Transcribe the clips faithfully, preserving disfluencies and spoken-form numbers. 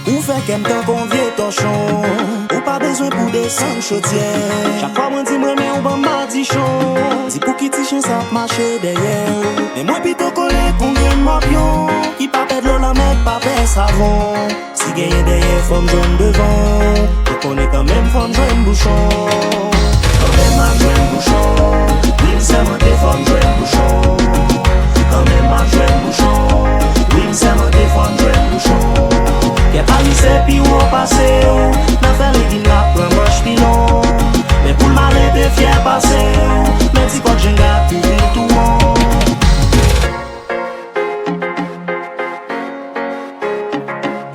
Ou fè kè m tankou yon vye tòchon. Ou pa bezwen pou desann chodyè. Chak fwa mwen di m renmen w, ban m madichon. Di pouki ti chen sa ap mache dèyè w. Men mwen pito kole kon grenn mòpyon ki pa pè dlo lanmè, k pa pè savon. Si genyen dèyè, fò m jwenn devan. Ou konnen kanmenm, fò m jwenn bouchon. Kanmenm, m ap jwenn bouchon. Wi, m sèmante, fò m jwenn bouchon. Kanmenm, m ap jwenn bouchon. Wi, m sèmante, fò m jwenn bouchon. Kè pa li se pi wo pase w. Nan fè legim l ap pran manch pi long. Men pou l male te fyè pase w. Men ti kòd jenga kouvri l tou won.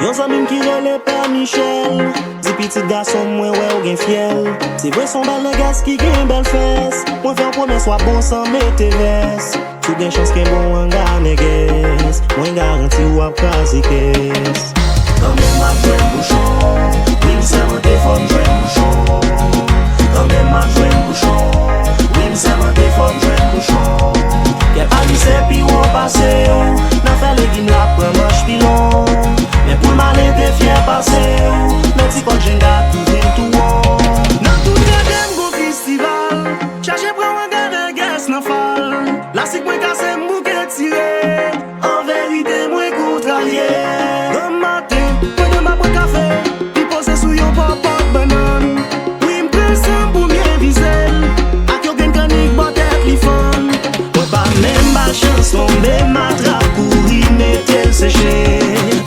Yon zanmi m ki rele Pè Michel di pitit gason m, mwen wè w gen fyèl. Se vre, s on bèl nègès ki gen bèl fès. Mwen fè w pwomès w ap bon san mete vès. Si w gen chans kenbe w anga nègès, mwen garanti w ap kraze kès. Kanmenm m ap jwenn bouchon. Wi, m sèmante, fò m jwenn bouchon. Kanmenm m ap jwenn bouchon. Wi, m sèmante, fò m jwenn bouchon. Kè pa li se pi wo pase w. Nan fè legim l ap pran manch pi long. Men pou l male te fyè pase w. Men ti kòd jenga kouvri l tou won. Nan tout rete m gon festival. Chache pran w anga nègès nan fal. Lastik mwen kase, m bouke tire. An verite, mwen kontrarye. Granm maten, pandan m ap bwè kafe, li poze sou yon pòpòt bannann. Wi, m pran san m pou m byen vize l. Ak yon grenn kannik bò tèt li fann. Mwen pa menm ba chans tonbe, m atrap kouri mete l seche.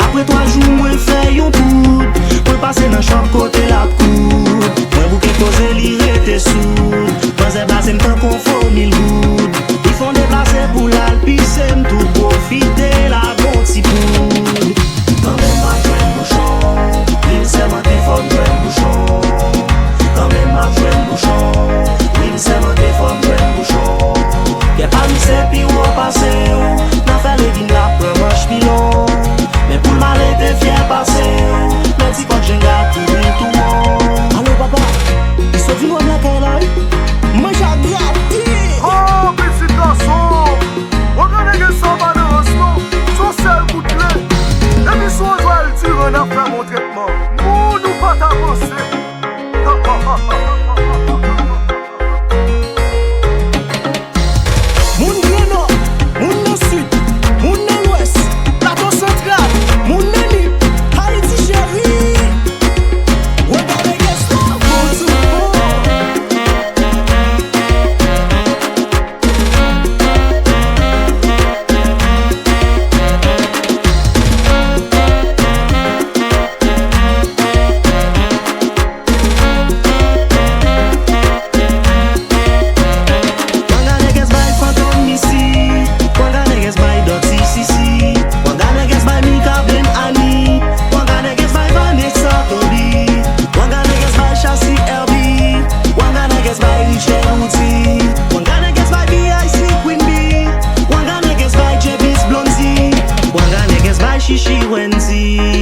Apre twa jou, mwen fè yon poud. Mwen pase nan chòp kote l ap koud. Mwen bouke koze, li rete soud. Manzè blaze m tankou fo mil goud. Li fè on deplase pou l al pise, m tou pwofite lage on ti poud. Kanmenm m ap jwenn bouchon. Wi, m sèmante, fò m jwenn bouchon. Kanmenm m ap jwenn bouchon. Wi, m sèmante, fò m jwenn bouchon. Kè pa li se pi wo pase w. Nan fè legim l ap pran manch pi long. Men pou l male te fyè pase w. Men ti kòd jenga kouvri l tou won. Alo papa, li sot vin wè m lakay la wi. Manje a grate. Oh, pitit gason! Wangane gen sa pa nan rans non. Se yon sèl kout kle. Depi sou Oswald Durand n ap fè bon tretman. Moun ou pa ta panse. Moun Gran Nò, moun nan Sid, moun nan Lwès, Plato Santral, moun nan Nip, Ayiti cheri. Wangane gèsta, bon sou bon. Wangane gèsta bay Fantom Missy. Wangane gèsta bay Dotty Sissy. Wangane gèsta bay Mika Ben Annie. Wangane gèsta bay Vanessa Toby. Wangane gèsta bay Chassi Herbie. Wangane gèsta bay Richard Routy. Wangane gèsta bay B I C Queen Bee. Wangane gèsta bay J B Blondy. Wangane gèsta bay Chichi Wendy.